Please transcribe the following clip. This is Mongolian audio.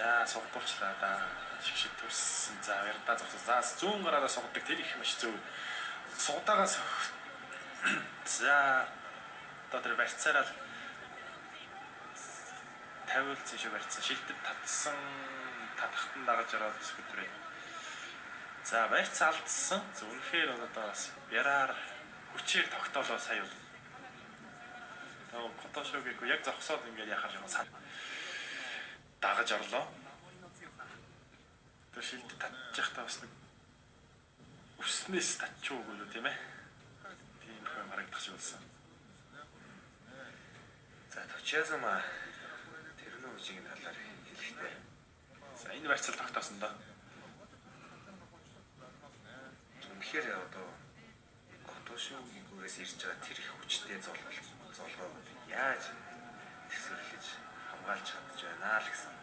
За сугдуулчлаа да. Шигшиг төрсөн. За ярдаа зогссон. За зүүн гараараа сугдаг. Тэр их маш зөв. Сугдаагаас за одоо тэр барьцаараа 50 зэшээ барьцсан. Шилдэд татсан. Татахтан дагаж ороод өдрөө. За барьц алдсан. За үнэхээр одоо бас яраар хүчээр тогтоолоо сая бол. Тэгээ Котошогийн яг зогсоод ингээд яхаар жоохон сан дагаж орлоо. Тэр шилдэд татчих та бас нэг өснөөс татчихгүй юу тийм ээ. Тийм их юм харагдах шиг болсон. За Точиазума тэрнүү үжигийн талаар хэлэхдээ За энэ барьцаал тогтоосон доо. Үнэхээр одоо Котошогийн гүрээс ирж байгаа тэр их хүчтэй золгоог яаж төсөөлөж хамгаалж чадж байна л гэсэн.